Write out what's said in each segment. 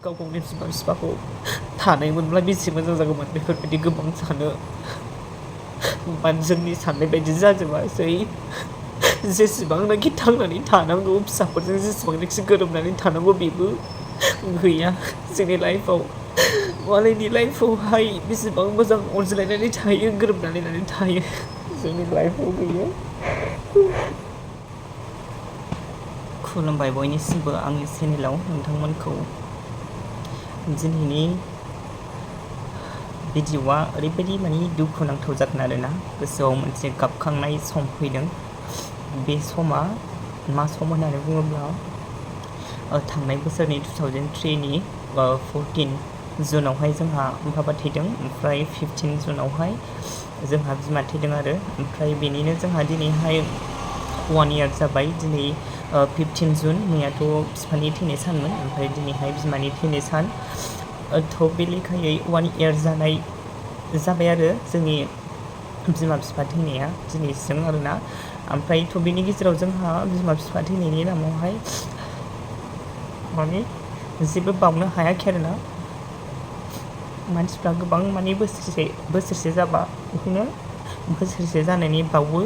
गाव गावनि बिमा बिफाखौ थानाय मोनब्ला बेसे मोजां जागौमोन बेफोरबायदि गोबां सानो बाट जोंनि साननाय बायदि जाजोबासै जेसेबांनाखि थांनानै थानांगौ फिसाफोरजों जेसेबांनाखि गोरोबनानै थानांगौ बेबो गैया जोंनि लाइफआव मालायनि लाइफआवहाय बेसेबां मोजां अनज्लायनानै थायो गोरोबनानै थायो जोंनि लाइफआव गैया। खुलुमबाय बयनिसिमबो आंनि चेनेलाव नोंथांमोनखौ दिनैनि भिडिअ'आ ओरैबायदि दुखुनांथाव जागोन आरोना गोसोआव मोनसे गाबखांनाय सम फैदों। बे समा मा सम होननानै बुङोब्ला थांनाय बोसोरनि 2003नि 14 जुनावहाय जोंहा बाबा थैदों ओमफ्राय 15 जुनावहाय जोंहा बिमा थैदों आरो ओमफ्राय बेनिनो जोंहा दिनैहाय 1 इयार जाबाय। दिनै 15 जुन मैयाथ' बिफानि थैनाय सानमोन ओमफ्राय दिनैहाय बिमानि थैनाय सान थ' बे लेखायै 1 इयार जाबाय आरो जोंनि बिमा बिफा थैनाया दिनैसिम आरोना। ओमफ्राय थ' बेनि गेजेराव जोंहा बिमा बिफा थैनायनि नामावहाय जेबो बावनो हायाखै आरोना मानसिफ्रा गोबां बोसोरसे जाबा बेखौनो बोसोरसे जानायनि बावो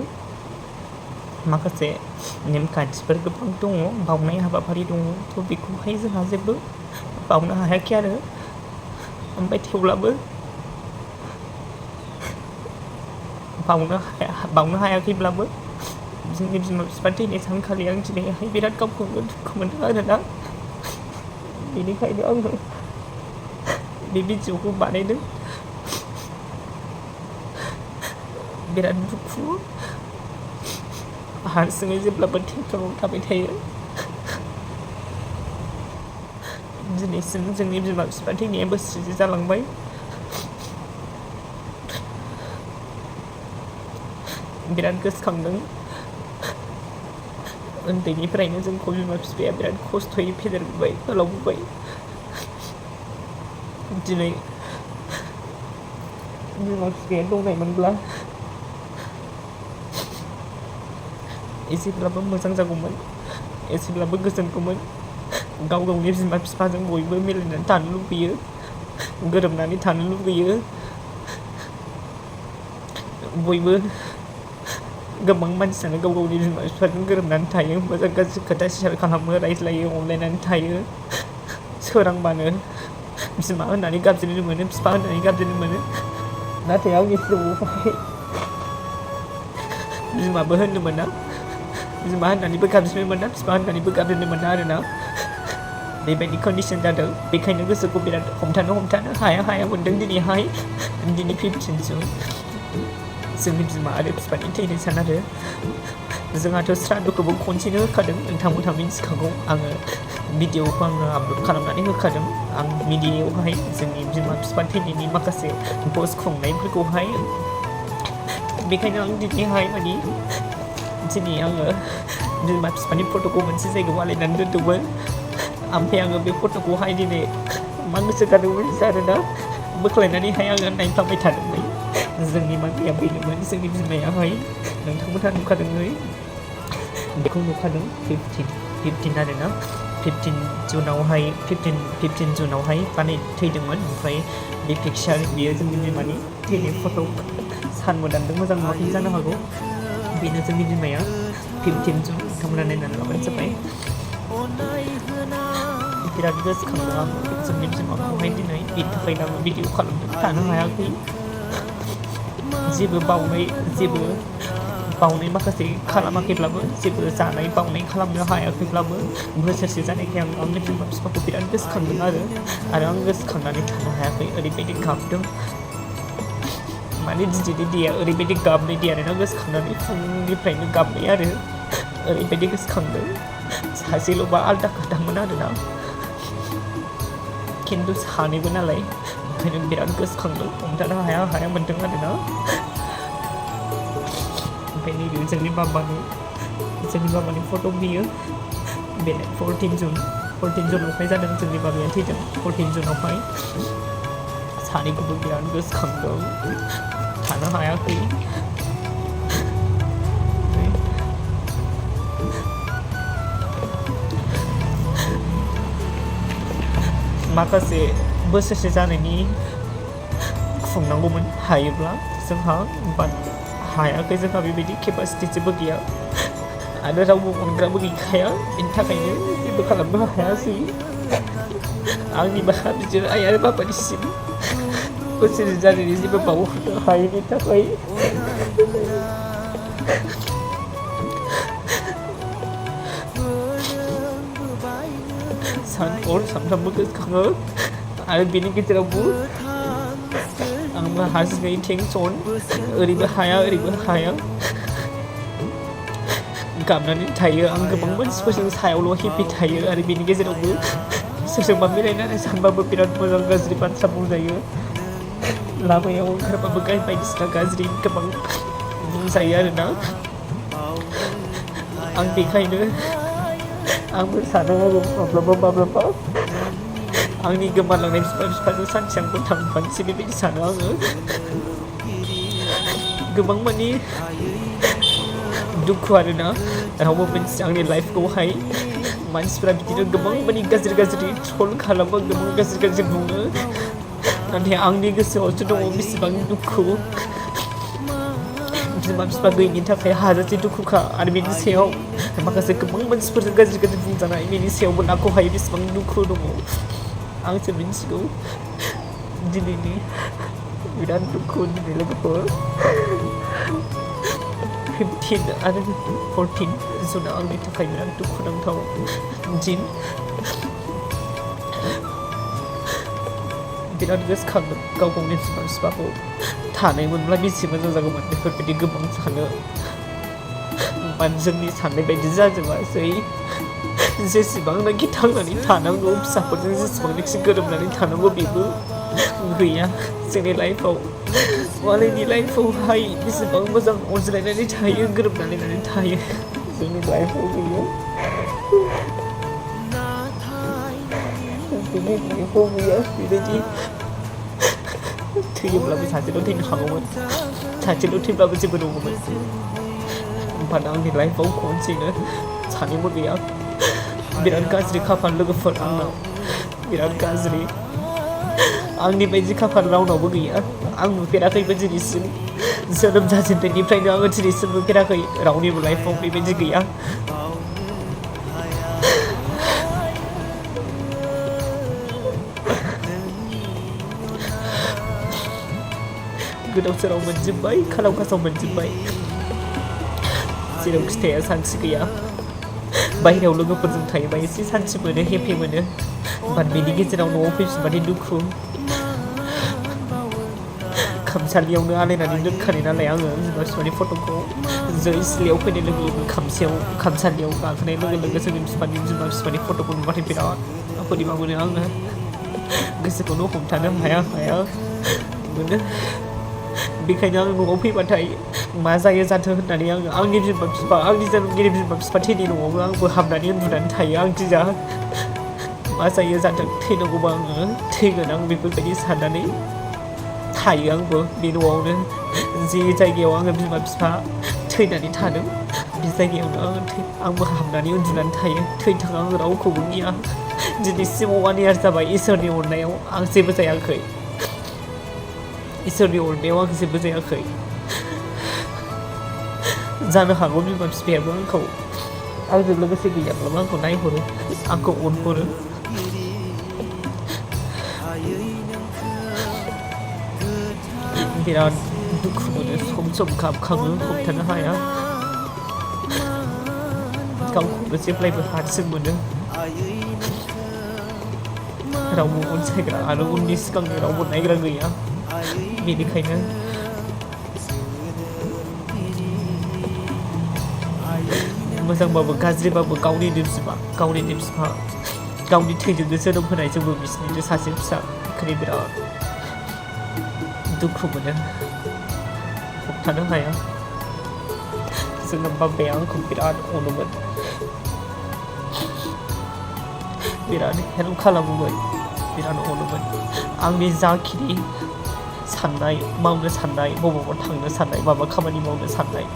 माखासे नेमखान्थिफोर गोबां दङ बावनाय हाबाफारि दङ थ' बेखौहाय जोंहा जेबो बावनो हायाखै आरो ओमफ्राय थेवब्लाबो बावनो हायाखैब्लाबो जोंनि बिमा बिफा थैनाय सानखालि आं दिनैहाय बिराद गावखौनो दुखु मोनदों आरोना। बेनिखायनो आङो बे भिडिअ'खौ बानायदों। बिराद दुखु हारसिङै जेब्लाबो टेनसनाव थाबाय थायो। दिनैसिम जोंनि बिमा बिफा थैनाया बोसोरसे जालांबाय। बिराद गोसोखांदों उन्दैनिफ्रायनो जोंखौ बिमा बिफाया बिराद खस्थ'यै फेदेरबोबाय फोलावबोबाय। दिनै बिमा बिफाया दंनायमोनब्ला एसेब्लाबो मोजां जागौमोन एसेब्लाबो गोजोनगौमोन। गाव गावनि बिमा बिफाजों बयबो मिलायनानै थानो लुबैयो गोरोबनानै थानो लुबैयो बयबो गोबां मानसियानो गाव गावनि बिमा बिफाजों गोरोबनानै थायो मोजां गाज्रि खोथा शेयार खालामो रायज्लायो अनलायनानै थायो। सोरांबानो बिमा होननानै गाबज्रिनो मोनो बिफा होननानै गाबज्रिनो मोनो नाथाय आंनि जिउआवहाय बिमाबो होननो मोना बिमा होननानैबो गाबज्रिनो मोना बिफा होननानैबो गाबज्रिनो मोना आरोना बेबायदि कन्डिसन जादों। बेखायनो गोसोखौ बिराद हमथानो हाया मोनदों। दिनै 15 जुन जोंनि बिमा आरो बिफानि थैनाय सान आरो जोंहाथ' श्राद्धखौबो खनसेनो होखादों नोंथांमोनहा मिथिखागौ। आङो भिडिअखौ आपल'ड खालामनानै होखादों। आं मिडियायावहाय जोंनि बिमा बिफा थैनायनि माखासे भज खुंनायफोरखौहाय बेखायनो आं दिनैहाय दिनै आङो बिमा बिफानि फट'खौ मोनसे जायगायाव आलायनानै दोनदोंमोन ओमफ्राय आङो बे फट'खौहाय दिनै मा गोसो जादोंमोन आरोना बोख्लायनानैहाय आङो नायफ्लांबाय थादोंमोन। जोंनि मामिया बेनोमोन जोंनि बिमायाहाय नोंथांमोनहा नुखादों बेखौ नुखादों 15 आरोना 15 जुनावहाय थैदोंमोन। ओमफ्राय बे पिक्चार बियो जोंनि बिमानि थैनाय फट' सान मोदानदों मोजां नुवाखै जानो हागौ बेनो जोंनि बिमाया 15 जुन नोंथांमोना नायनानै लाबानो जाबाय। बिराद गोसोखांदों आङो जोंनि बिमाखौहाय दिनै बेनि थाखायनो आङो भिडिअ खालामदों थानो हायाखै। जेबो बावनाय माखासे खालामाखैब्लाबो जेबो जानाय बावनाय खालामनो हायाखैब्लाबो बोसोरसे जानायखाय आं आंनि बिमा बिफाखौ बिराद गोसोखांदों आरो आं गोसोखांनानै थानो हायाखै ओरैबायदि गाबदों दिनैनि दैया ओरैबायदि गाबनाय दै आरोना गोसोखांनानै फुंनिफ्रायनो गाबनाय आरो ओरैबायदि गोसोखांदों सासेल'बा आलदा खोथामोन आरोना खिन्थु सानैबो नालाय ओंखायनो बिराद गोसोखांदों हमथानो हाया मोनदों आरोना। ओमफ्राय नैबे जोंनि बाबानि फट' बियो बे 14 जुनावहाय जादों जोंनि बाबाया थैदों 14 जुनावहाय सानैखौबो बिराद गोसोखांदों थानो हायाखै। माखासे बोसोरसे जानायनि खुंनांगौमोन हायोब्ला जोंहा बाट हायाखै जोंहा बेबायदि केपासिटि जेबो गैया आरो रावबो अनग्राबो गैखाया बेनि थाखायनो जेबो खालामनो हायासै आंनि बिदिनो आइ आरो बाबानिसिम बोसोरसे जानायनि जेबो बावहरनो हायैनि थाखाय सान हर सानफ्रामबो गोसोखाङो आरो बेनि गेजेरावबो आंबो हारसिङै टेनसन ओरैबो हाया गाबनानै थायो आं गोबां मानसिफोरजों सायावल' हेपि थायो आरो बेनि गेजेरावबो सोरजोंबा मिलायनानै सानबाबो बिराद मोजां गाज्रि बाथ्रा बुंजायो लामायाव ओंखारबाबो बायदिसिना गाज्रि गोबां बुंजायो आरोना आं बेखायनो आंबो सानो आरो माब्लाबा आंनि गोमालांनाय बिफाजों सानसे आंबो थांफानोसै बेबायदि सानो आङो गोबां माने दुखु आरोना रावबो मोनसे आंनि लाइफखौहाय मानसिफ्रा बिदिनो गोबां माने गाज्रि ट्रल खालामो गोबां गाज्रि बुङो नाथाय आंनि गोसोआवसो दङ बेसेबां दुखु बिमा बिफा गैयिनि थाखाय हाजासे दुखुखा आरो बेनि सायाव माखासे गोबां मानसिफोरजों गाज्रि बुंजानाय बेनि सायावबो नाखौहाय बेसेबां दुखु दङ आंसो मिन्थिगौ दिनैनि बिराद दुखु दिनै लोगोफोर 15 आरो 14 जुना आंनि थाखाय बिराद दुखुनांथाव दिन बिराद गोसोखाङो गाव गावनि बिमा बिफाखौ थानाय मोनब्ला बेसे मोजां जागौमोन बेफोरबायदि गोबां सानो जोंनि साननाय बायदि जाजोबासै जेसेबांनाखि थांनानै थानांगौ फिसाफोरजों जेसेबांनाखि गोरोबनानै थानांगौ बेबो गैया जोंनि लाइफआव मालायनि लाइफआवहाय बेसेबां मोजां अनज्लायनानै थायो गोरोबनानै थायो जोंनि लाइफआव गैया जोंनि लाइफआव गैया बेबायदि थैयोब्लाबो सासेल' थैनो हागौमोन सासेल' थैब्लाबो जेबो नङामोन बाट आंनि लाइफआव खनसेनो सानैबो गैया बिराद गाज्रि खाफाल लोगोफोर आंनाव बिराद गाज्रि आंनि बायदि खाफाल रावनावबो गैया आं नुफेराखैबो दिनैसिम जोनोम जाजेननायनिफ्रायनो आङो दिनैसिम नुफेराखै रावनिबो लाइफआव बेबायदि गैया गोदाव सोराव मोनजोब्बाय खालाव खासाव मोनजोब्बाय जेराव खिथाया सानसि गैया बाहेरायाव लोगोफोरजों थायोबा एसे सानसि मोनो हेपि मोनो बाट बेनि गेजेराव न'आव फैफिनबाथाय दुखु खामसालियावनो आलायनानै दोनखानाय नालाय आङो बिमा बिफानि फट'खौ जै सिलायाव फैनाय लोगो लोगो खामसालियाव गाखोनाय लोगो लोगो जोंनि बिमा बिफानि फट'खौ नुबाथाय बिराद बोरैबा मोनो आङो गोसोखौनो हमथानो हाया मोनो बेखायनो आं न'आव फैबाथाय मा जायो जाथों होननानै आङो आंनि बिमा बिफा आंनि जोनोमगिरि बिमा बिफा थैनाय न'आवनो आंबो हाबनानै उन्दुनानै थायो आं गिया मा जायो जाथों थैनांगौबा आङो थैगोन आं बेफोरबायदि साननानै थायो आंबो बे न'आवनो जे जायगायाव आङो बिमा बिफा थैनानै थादों बे जायगायावनो आंबो हाबनानै उन्दुनानै थायो थैथों आं रावखौबो गिया दिनैसिम 1 year जाबाय इसोरनि अननायाव आं जेबो जायाखै इसोरनि अननायाव आं जेबो जायाखै जानो हागौ बिमा बिफायाबो आंखौ आंजों लोगोसे गैयाब्लाबो आंखौ नायहरो आंखौ अनहरो बिराद दुखु मोनो सम गाबखाङो हमथानो हाया गावखौनो जेब्लायबो हारसिं मोनो रावबो अनसायग्रा आरो उननि सिगांनि रावबो नायग्रा गैया बेनिखायनो मोजांबाबो गाज्रिबाबो गावनि बिमा गावनि थैजोंनो जोनोम होनाय जोंबो बिसिनिनो सासे फिसा ओंखायनो बिराद दुखु मोनो हमथानो हाया जोंना बाबाया आंखौ बिराद अनोमोन बिराद हेल्प खालामोमोन बिराद अनोमोन आंनि जाखिनि साननाय मावनो साननाय बबावबा थांनो साननाय माबा खामानि मावनो साननाय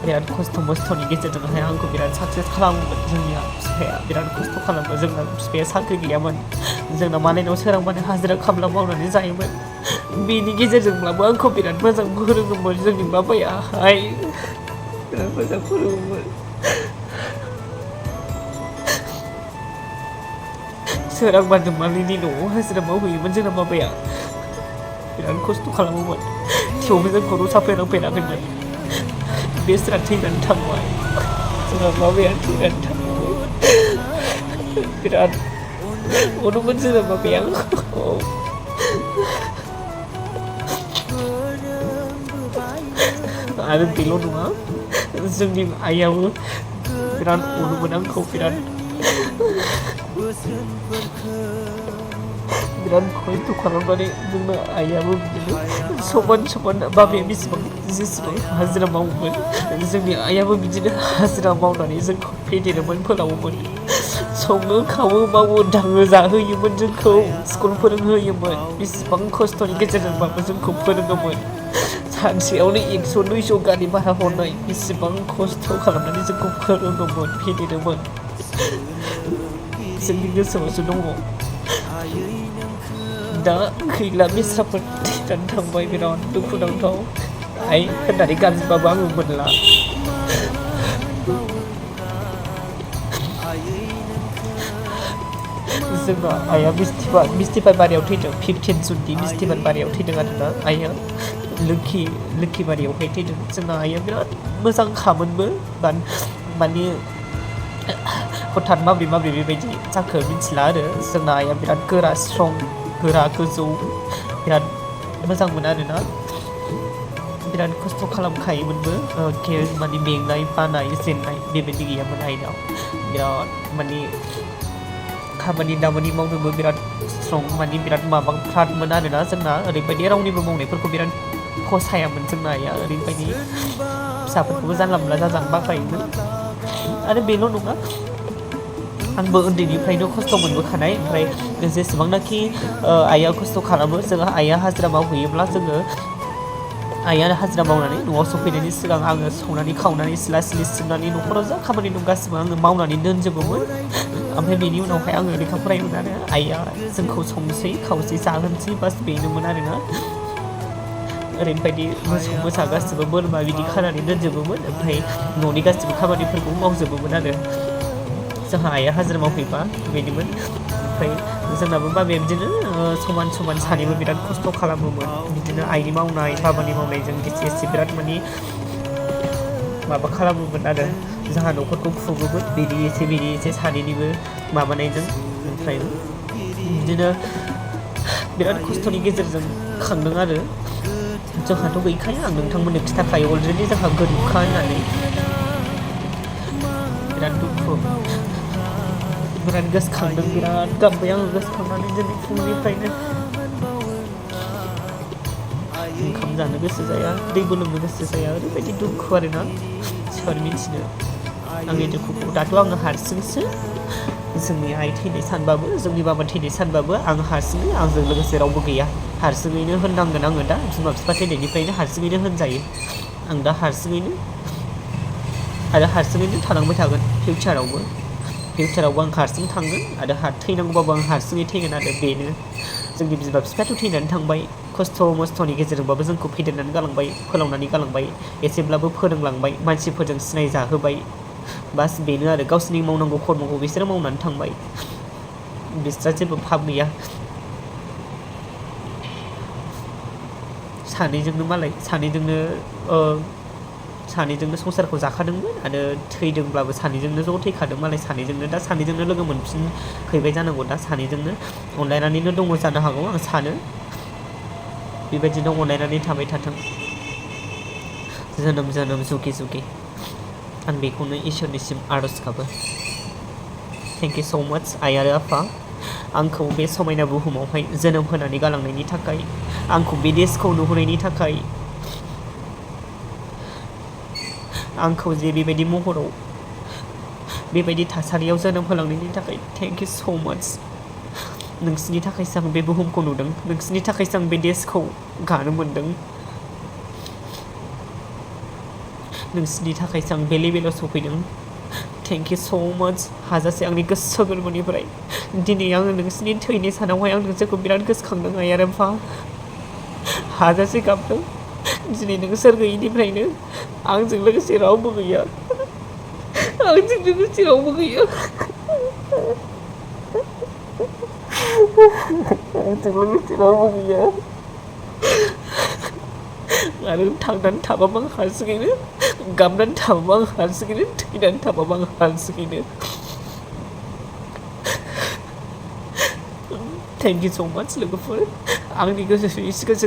बिराद खस्थ' मस्थ'नि गेजेरजोंहाय आंखौ बिराद साक्सेस खालामोमोन जोंनि बिफाया बिराद खस्थ' खालामो जोंना बिफाया साख्रि गैयामोन जोंना मालायनाव सोरांबानो हाजिरा खामला मावनानै जायोमोन बेनि गेजेरजोंब्लाबो आंखौ बिराद मोजां फोरोङोमोन जोंनि बाबायाहाय बिराद मोजां फोरोङोमोन सोरांबानो मालायनि न'आव हाजिरा मावहैयोमोन जोंना बाबाया बिराद खस्थ' खालामोमोन थेवबो जोंखौ रसा फोरोंफेराखैमोन बेसोरा थैनानै थांबाय जोंना बाबाया थैनानै थांबाय बिराद अनोमोन जोंना बाबाया आरो बेल' नङा जोंनि आइयाबो बिराद अनोमोन आंखौ बिराद खस्थ' खालामनानै जोंना आइयाबो बिदिनो समान समान बाबाया जेसेबां हाजिरा मावोमोन जोंनि आइयाबो बिदिनो हाजिरा मावनानै जोंखौ फेदेरोमोन फोलावोमोन सङो खावो मावो दाङो जाहोयोमोन जोंखौ स्कुल फोरोंहोयोमोन बेसेबां खस्थ'नि गेजेरजोंबाबो जोंखौ फोरोङोमोन सानसेयावनो 100-200 गारि भारा हरनाय बेसेबां खस्थ' खालामनानै जोंखौ फोरोङोमोन फेदेरोमोन जोंनि गोसोआवसो दङ दा गैला बेस्राफोर थैनानै थांबाय बिराद दुखुनांथाव आइ होननानै गाज्रिबाबो आङो मोनला जोंना आइया बिस्थिबार बारियाव थैदों 15 जुननि बिस्थिबार बारियाव थैदों आरोना आइया लोखि बारियावहाय थैदों जोंना आइया बिराद मोजां खामोनबो माने हठात माब्रै बेबायदि जाखो मिथिला आरो जोंना आइया बिराद गोरा स्ट्रं गोरा गोजौ बिराद मोजांमोन आरोना बिराद खस्थ' खालामखायोमोनबो माने मेंनाय बानाय जेननाय बेबायदि गैयामोन आइनाव बिराद माने खामानि दामानि मावनोबो बिराद स्ट्रं माने बिराद फ्रादमोन आरोना जोंना ओरैबायदि रावनिबो मावनायफोरखौ बिराद फसायामोन जोंना आइया ओरैबायदि फिसाफोरखौबो जानला मोनला जाजानो बाखायोमोन आरो बेल' नङा आंबो उन्दैनिफ्रायनो खस्थ' मोनबोखानाय ओमफ्राय जेसेबांनाखि आइया खस्थ' खालामो जोङो आइया हाजिरा मावहैयोब्ला जोङो आइया हाजिरा मावनानै न'आव सफैनायनि सिगां आङो संनानै खावनानै सिला सिलि सिबनानै न'खराव जा खामानि दं गासिबो आङो मावनानै दोनजोबोमोन ओमफ्राय बेनि उनावहाय आङो लेखा फरायोमोन आरो आइया जोंखौ संसै खावसै जाहोनसै बास बेनोमोन आरोना ओरैबायदि मोसौ मोसा गासिबो बोरमा बिदि खानानै दोनजोबोमोन ओमफ्राय न'नि गासिबो खामानिफोरखौ मावजोबोमोन आरो जोंहा आइया हाजिरा मावफैबा बेबायदिमोन ओमफ्राय जोंनाबो बाबाया बिदिनो समान समान सानैबो बिराद खस्थ' खालामोमोन बिदिनो आइनि मावनाय बाबानि मावनायजों एसे बिराद माने माबा खालामोमोन आरो जोंहा न'खरखौ खुङोमोन बिनि एसे सानैनिबो माबानायजों ओमफ्राय बिदिनो बिराद खस्थ'नि गेजेरजों खांदों आरो जोंहाथ' गैखाया आं नोंथांमोननो खिन्थाखायो अलरेडि जोंहा गोरिबखा होननानै बिराद दुखु बिराद गोसोखांदों बिराद गाबबाय आङो गोसोखांनानै दिनै फुंनिफ्रायनो ओंखाम जानो गोसो जाया दैबो लोंनो गोसो जाया ओरैबायदि दुखु आरोना सोर मिथिनो आंनि दुखुखौ दाथ' आङो हारसिंसो जोंनि आइ थैनाय सानबाबो जोंनि बाबा थैनाय सानबाबो आं हारसिङै आंजों लोगोसे रावबो गैया हारसिङैनो होननांगोन आङो दा बिमा बिफा थैनायनिफ्रायनो हारसिङैनो होनजायो आं दा हारसिङैनो थालांबाय थागोन फिउचारावबो आं हारसिं थांगोन आरो थैनांगौबाबो आं हारसिङै थैगोन आरो बेनो जोंनि बिमा बिफायाथ' थैनानै थांबाय खस्थ' मस्थ'नि गेजेरजोंबाबो जोंखौ फेदेरनानै गालांबाय फोलावनानै गालांबाय एसेब्लाबो फोरोंलांबाय मानसिफोरजों सिनायजाहोबाय बास बेनो आरो गावसोरनि मावनांगौ खर्मखौ बिसोरो मावनानै थांबाय बिस्रा जेबो फाब गैया सानैजोंनो संसारखौ जाखादोंमोन आरो थैदोंब्लाबो सानैजोंनो ज' थैखादों मालाय सानैजोंनो लोगो मोनफिनहैबाय जानांगौ दा सानैजोंनो अनलायनानैनो दङ जानो हागौ आं सानो बेबायदिनो अनलायनानै थाबाय थाथों जोनोम जुगे जुगे आं बेखौनो इसोरनिसिम आर'ज गाबो थेंक इउ स' माच आइ आरो आफा आंखौ बे समायना बुहुमावहाय जोनोम होनानै गालांनायनि थाखाय आंखौ बे देशखौ नुहुरनायनि थाखाय आंखौ जे बेबायदि महराव बेबायदि थासारियाव जोनोम होलांनायनि थाखाय थेंक इउ स' माच नोंसिनि थाखायसो आं बे बुहुमखौ नुदों नोंसिनि थाखायसो आं बे देशखौ गानो मोनदों नोंसिनि थाखायसो आं बे लेभेलाव सफैदों थेंक इउ स' माच हाजासे आंनि गोसो गोरबोनिफ्राय दिनै आङो नोंसिनि थैनि सानावहाय आं नोंसोरखौ बिराद गोसोखांदों आयारफा हाजासे गाबदों दिनै नोंसोर गैयिनिफ्रायनो आंजों लोगोसे रावबो गैया आंजों लोगोसे रावबो गैया आंजों लोगोसे रावबो गैया आरो थांनानै थाबाबो आं हारसिङैनो गाबनानै थाबाबो आं हारसिङैनो थैनानै थाबाबो आं हारसिङैनो थेंक इउ स' माच लोगोफोर आंनि गोसो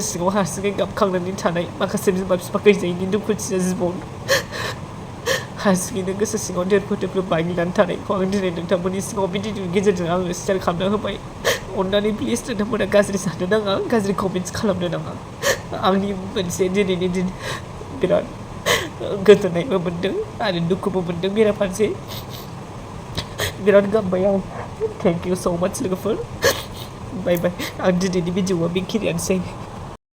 सिङाव हारसिङै गाबखांनानै थानाय माखासे बिमा बिफा गैजायैनि दुखुथिया जिबन हारसिङैनो गोसो सिङाव देरफो देरफो बायनानै थानायखौ आं दिनै नोंथांमोननि सिगाङाव भिडिअनि गेजेरजों आङो शेयार खालामना होबाय अननानै प्लिज नोंथांमोना गाज्रि साननो नाङा गाज्रि कमेन्ट्स खालामनो नाङा आंनि मोनसे दिनैनि दिन बिराद गोजोननायबो मोन्दों आरो दुखुबो मोन्दों बेराफारसे बिराद गाबबाय आं थेंक इउ स' माच लोगोफोर बाय बाय आं दिनैनि भिडिअआ बेखिनियानोसै